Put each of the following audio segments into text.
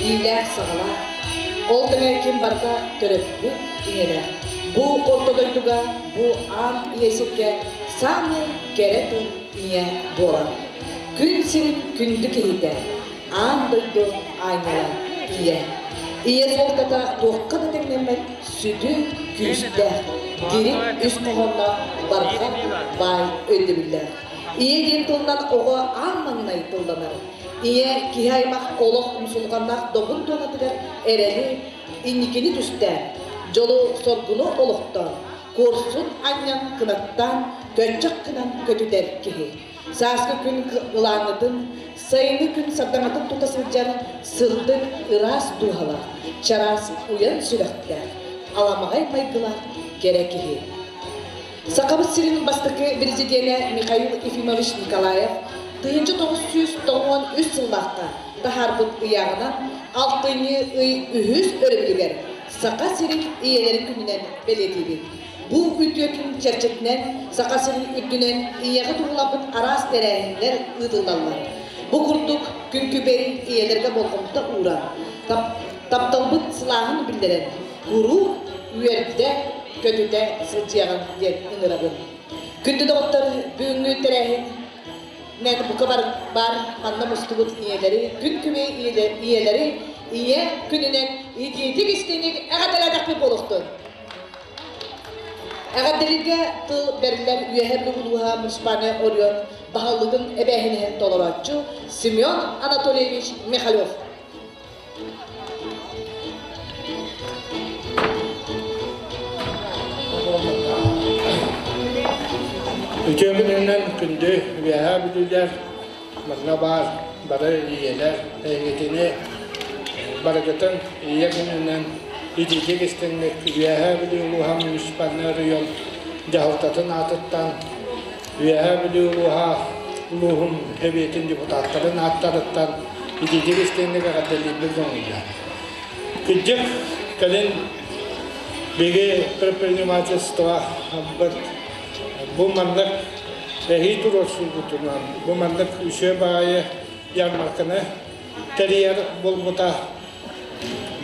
Иилээх-саҕалаах, ол тэҥэ ким барыта төрөппүт ийэлээх. Бу орто дойдуга, бу аан ийэ сиргэ саамай кэрэ тыл ийэ буолар. Күн сирин күндү киһитэ, аан дойду аанньала ийэ. Ийэ суолтата туохха да тэҥнэммэт сүдү күүстээх, дириҥ үс хоһоонноох барҕа баай өйдөбүллээх. Ийэ диэн тылынан оҕо аан маҥнай тылланар. Ийэ киһи аймах олох умсулҕаннаах добун туонатыгар эрэли, инникини түстээн, дьолу-соргуну олохтоон, куорсун анньан кынаттаан, көччөх гынан көтүтэр киһи. Сааскы күн ылааҥытын, сайыҥҥы күн сардаҥатын тута сылдьар сырдык, ыраас дууһалаах, чараас уйан сүрэхтээх, аламаҕай майгылаах кэрэ киһи. Сахабыт сирин бастакы президенэ Михаил Ефимович Николаев 1993 сыллаахха таһаарбыт ыйааҕынан алтынньы ый үһүс өрөбүлүгэр Саха сирин ийэлэрин күнүнэн бэлиэтиибит. Бу үтүө күн чэрчитинэн Саха сирин үрдүнэн ийэҕэ туһуламмыт араас тэрээһиннэр ыытыллаллар. Бу курдук күн күбэй ийэлэргэ болҕомто ууран, тапталбыт сылааһын биллэрэн, куруук үөрдэ, көтүтэ сылдьыаҕын диэн ыҥырабын. Күндү доҕоттор, бүгүҥҥү тэрээһин Нэн бука бар, бар манна мустубут ийэлэри, күн күбэй ийэлэри ийэ күнүнэн итиитик истиҥник эҕэрдэлээтэхпит буолуохтун. Эҕэрдэлииргэ тыл бэриллэр Үөһээ Бүлүү улууһа муниципальнай оройуон баһылыгын эбээһинэһин толорооччу Семен Анатольевич Михалев. Үтүө күнүнэн күндү Үөһээ Бүлүүлэр, манна баар бары ийэлэр эйгитини барыгытын ийэ күнүнэн итиитик истиҥник Үөһээ Бүлүү улууһа муниципальнай оройуон дьаһалтатын аатыттан Үөһээ Бүлүү улууһа улууһун Сэбиэтин депутаттарын ааттарыттан итиитик истиҥник эҕэрдэлиирбин көҥүллээх. Кырдьык, кэлин биһиги предпринимательство бу маннык эһии туруорсуубутунан, бу маннык үчүгэй баҕайы ярмарканы тэрийэр буолбута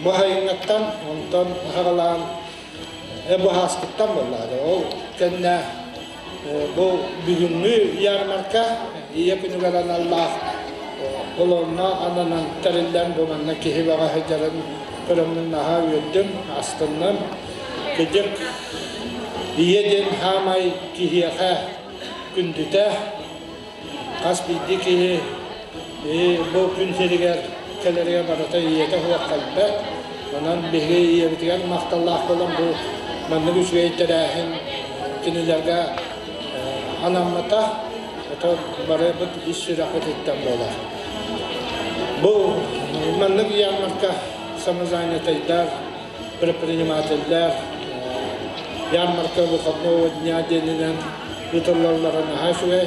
бу сайыҥҥыттан, онтон аҕалаан быһааскыттан буоллаҕа. Ол кэннэ бу бүгүҥҥү ярмарка Ийэ күнүгэр аналлаах олонно ананан тэриллэн бу манна киһи бөҕө сылдьарын көрөммүн наһаа үөрдүм, астынным. Кыдьык ийэ диэн хаамай киһиэхэ күндүтэ, хас биирдии киһи бу күн сиригэр кэлэригэр барыта ийэтэ суох кэлбэт. Онон биһиги ийэбитигэр махталлаах буолан бу маннык үчүгэй тэрээһин кинилэргэ анаммыта. Это барыбыт ис сүрэхпититтэн буолар. Бу маннык ярмарка самозанятайдар, предпринимателлэр ярмарка выходного дня диэнинэн ыытыллаллара наһаа үчүгэй.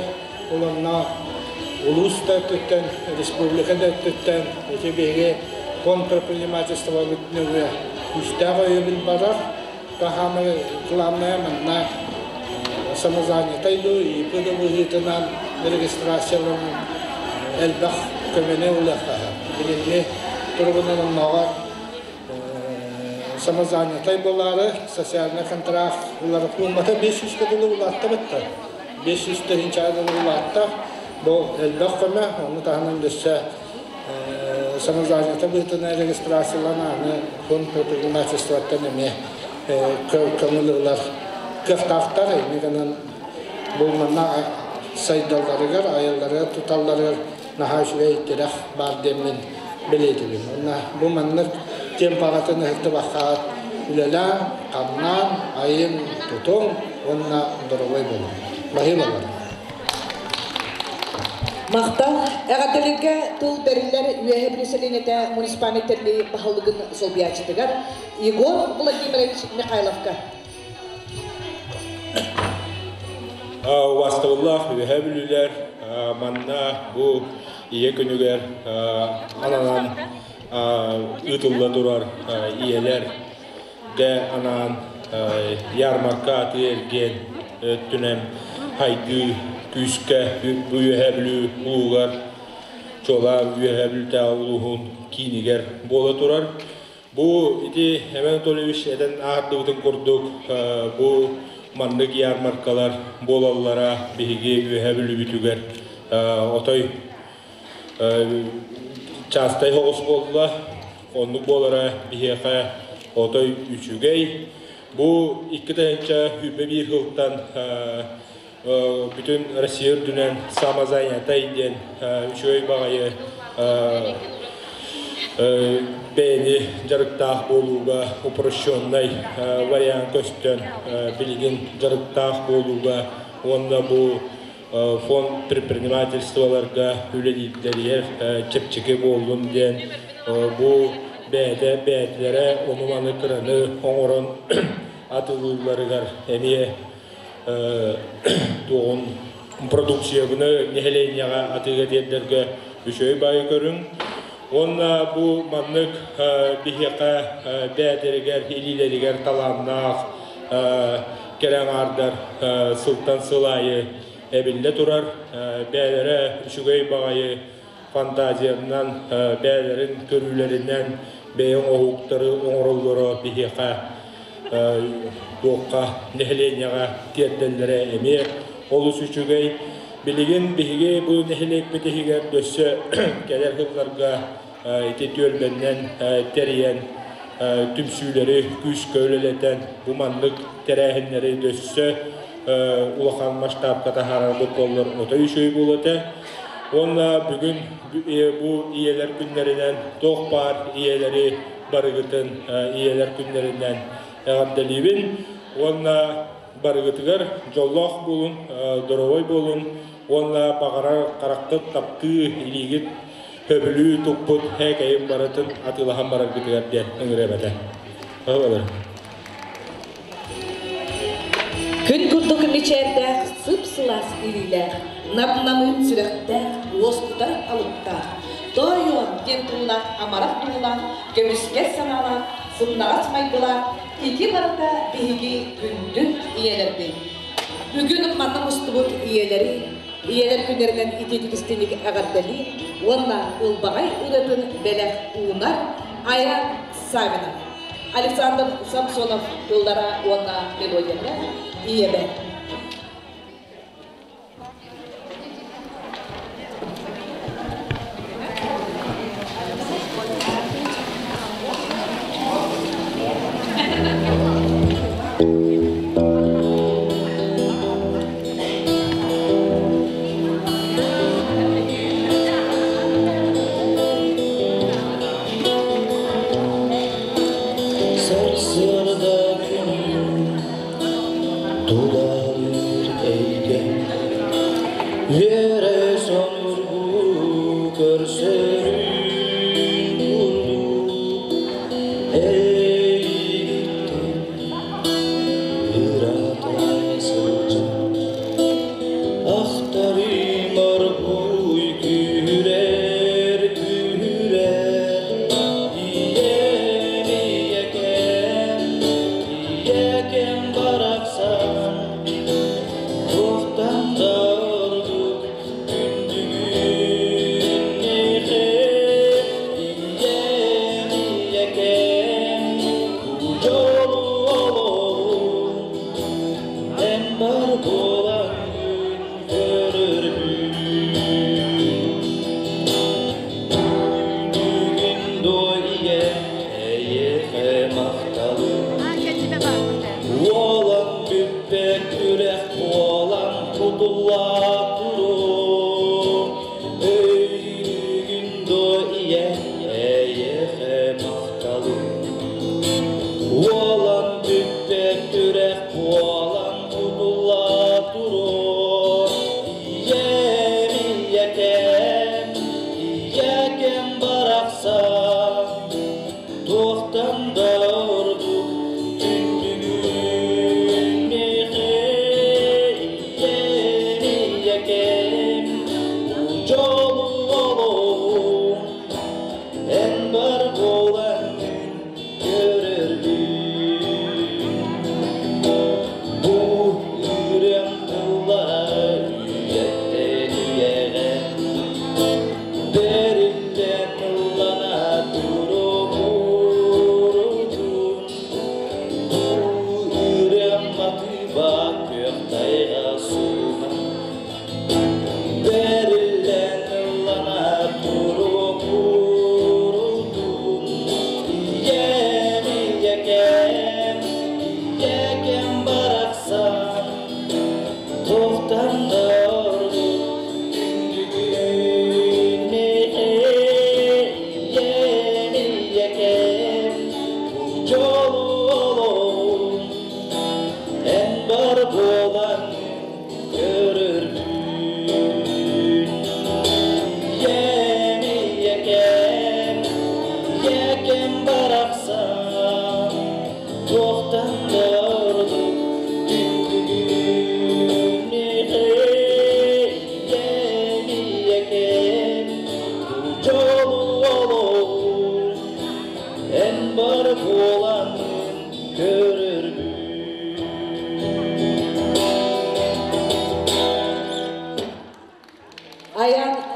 Ол улуус да өттүттэн, республика да өттүттэн ити биһиги фонд предпринимательствобыт нөҥүө күүстээх өйөбүл барар. Таһаамай главное манна самозанятай дуу, ИП да быһыытынан регистрацияланан элбэх көмөнү ылыахха. Билиҥҥи туругунан оннооҕор самозанятай буолаары социальный контракт ылар пууммата 500 дылы улааттабыттар. 500 тыһыынча дылы улаатта. Бу элбэх көмө, ону таһынан өссө самозанята быһыытынан регистрациялана аны фонд предпринимательствоттан эмиэ көҥүл ылар кыахтаахтар. Инньэ гынан бу манна сайдалларыгар, айалларыгар, туталларыгар наһаа үчүгэй тирэх баар диэммин бэлиэтибин. Уонна бу маннык темпаҕатын ыһыктыбакка үлэлээн, хамнаан, айын тутуҥ уонна доруобай буолуҥ. Баһыыбалар. Махтал. Эҕэрдэлэргэ тыл бэриллэр Үөһээ Бүлүү сэлиэнньэтэ муниципальнай тэрилии баһылыгын солбуйааччытыгар Егор Владимирович Михайловка. Убаастабыллаах Үөһээ Бүлүүлэр манна бу Ийэ күнүгэр ананан ыытылла турар ийэлэр гэ анаан ярмарка атыы-эргиэн өттүнэн хайдыы күүскэ бу Үөһээ Бүлүү улуугар Чуолаан Үөһээ Бүлүүтээҕи улууһун киинигэр буола турар. Бу ити Эмэн Анатольевич этэн аһардыбытын курдук, бу маннык ярмаркалар буолаллара биһиги Үөһээ Бүлүүбүтүгэр отой чаастай соҕус буолла. Оннук буолара биһиэхэ отой үчүгэй. Бу 2021 сылтан бүтүн Россия үрдүнэн самозанятай диэн үчүгэй баҕайы бэйэни дьарыктаах буолууга упрощеннай вариант көстөн, билигин дьарыктаах буолууга уонна бу фонд предпринимательстволарга үлэлииллэригэр чэпчэки буоллун диэн, бу бэйэтэ бэйэтилэрэ ону-маны кыраны оҥорон атыылыылларыгар эмиэ туоҕун продукциябыны нэһилиэнньэҕэ атыыга тиэрдэргэ үчүгэй баайы көрүҥ. Уонна бу маннык биһиэхэ бэйэтэригэр, илиилэригэр талааннаах кэрэ аҥаардар сылтан сыл аайы эбиллэ турар. Бэйэлэрэ үчүгэй баҕайы фантазиянан, бэйэлэрин көрүүлэринэн бэйэ оҥоһуктары оҥороллоро биһиэхэ туохха нэһилиэнньэҕэ тиэрдэллэрэ эмиэ олус үчүгэй. Билигин биһиги бу нэһилиэкпит иһигэр өссө кэлэр сылларга ити түөлбэннэн тэрийэн түмсүүлэри күүскэ үлэлэтэн, бу маннык тэрээһиннэри өссө улахан масштабка таһаарарбыт буоллар отой үчүгэй буолуо этэ. Уонна бүгүн бу ийэлэр күннэринэн туох баар ийэлэри барыгытын ийэлэр күннэринэн эҕэрдэлиибин уонна барыгытыгар дьоллоох буолун, доруобай буолун уонна баҕарар хараххыт таптыы, илиигит хөбүлүү туппут һээкэйин барытын атыылаһан бараргытыгар диэн ыҥырыам этэ. Күн курдук мичээрдээх, сып-сылаас илиилээх, нап-намыын сүрэхтээх, уоскутар алыптаах, тоойуом диэн тыллаах амарах туллаах, көмүскэс санаалаах, сымнаҕас майгылаах, ити барыта биһиги күндү ийэлэрбит. Бүгүн манна мустубут ийэлэри ийэлэр күннэринэн итиитик истиҥник эҕэрдэлиир уонна ылбаҕай ырыатын бэлэх уунар Ая Савина. Александр Самсонов тыллара уонна мелодията «Ийэбэр». Сарсыарда күн тула.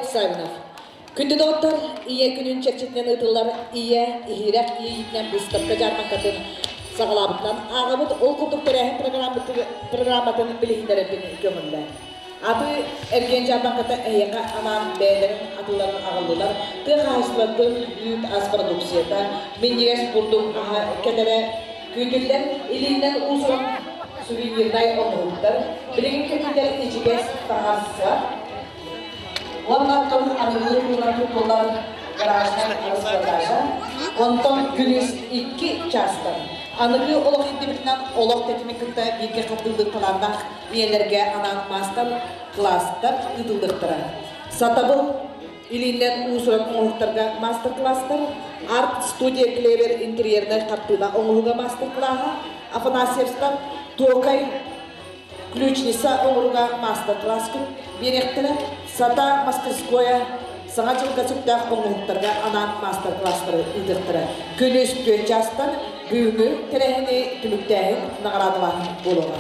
Савинов. Күндү доҕоттор, Ийэ күнүн чэрчитинэн ыытыллар Ийэ иһирэх иэйиитинэн быыстапка дьаарбаҥкатын саҕалаабытынан ааҕабыт. Ол курдук тэрээһин программатын билиһиннэрэрбин көҥүллээ. Аты эргиэн дьаарбаҥката эһиэхэ анаан бэйэлэрин атыыларын аҕаллылар. Тыа хаһаайыстыбатын үүт ас продукцията, минньигэс бурдук аһа кэлэрэ күүтүллэр. Илиинэн уус-уран сувенирнай оҥоһуктар, билигин кэтиллэр ичигэс таҥас-сап, уонна оттон аныгылыы туһунан туттуллар гаражнай распродажа, онтон күнүс 2 чаастан аныгы олох ирдэбилинэн олох тэтимин кытта бииргэ хардыылыыр талааннаах ийэлэргэ анаан маастар-кылаастар ыытыллыахтара. Сатабыл илиинэн уус-уран оҥоһуктарга маастар-кылаастар, арт-студия Клевер интерьернай хартыына оҥоһуга маастар-кылааһа, Афанасьевтар Туокай ключница оҥоруга маастар-кылаас биэриэхтэрэ, Сата мастерскоя саҥа дьылга сөптөөх оҥоһуктарга анаан маастар-кылаастары ыытыахтара. Күнүс 4 чаастан бүгүҥҥү тэрээһини түмүктээһин наҕараадалааһын буолуоҕа.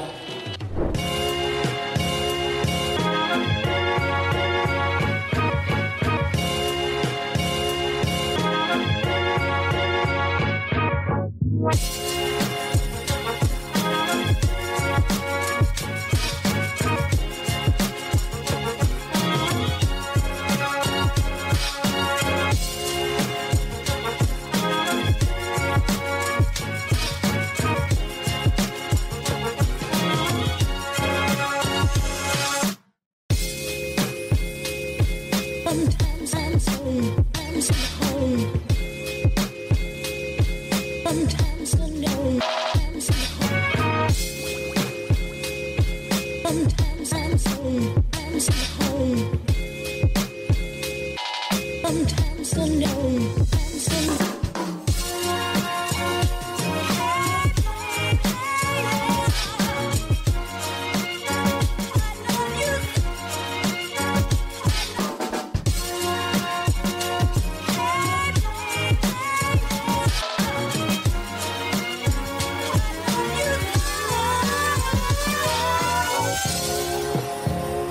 Sometimes I'm so, I'm so home. Sometimes alone, I'm so home. Sometimes I'm so, I'm so home. Sometimes alone, I'm so.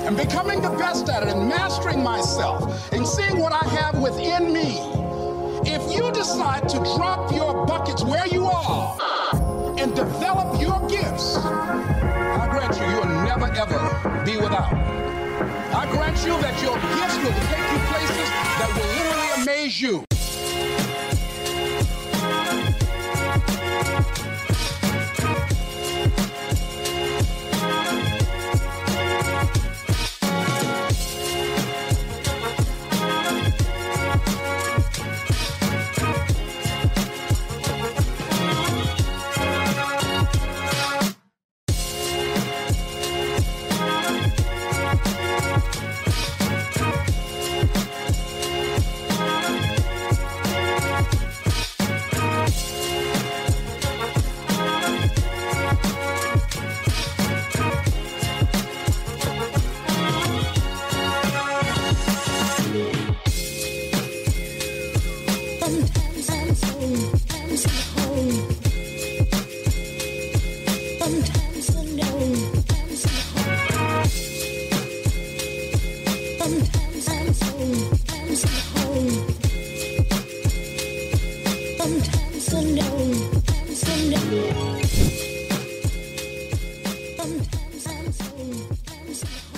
And becoming the best at it and mastering myself and seeing what I have within me. If you decide to drop your buckets where you are and develop your gifts, I grant you, you'll never ever be without. I grant you that your gifts will take you places that will literally amaze you. Sometimes I'm so, I'm so home. Sometimes alone, I'm so home. Sometimes I'm so, I'm so home. Sometimes alone, I'm so alone. Sometimes I'm so, I'm so.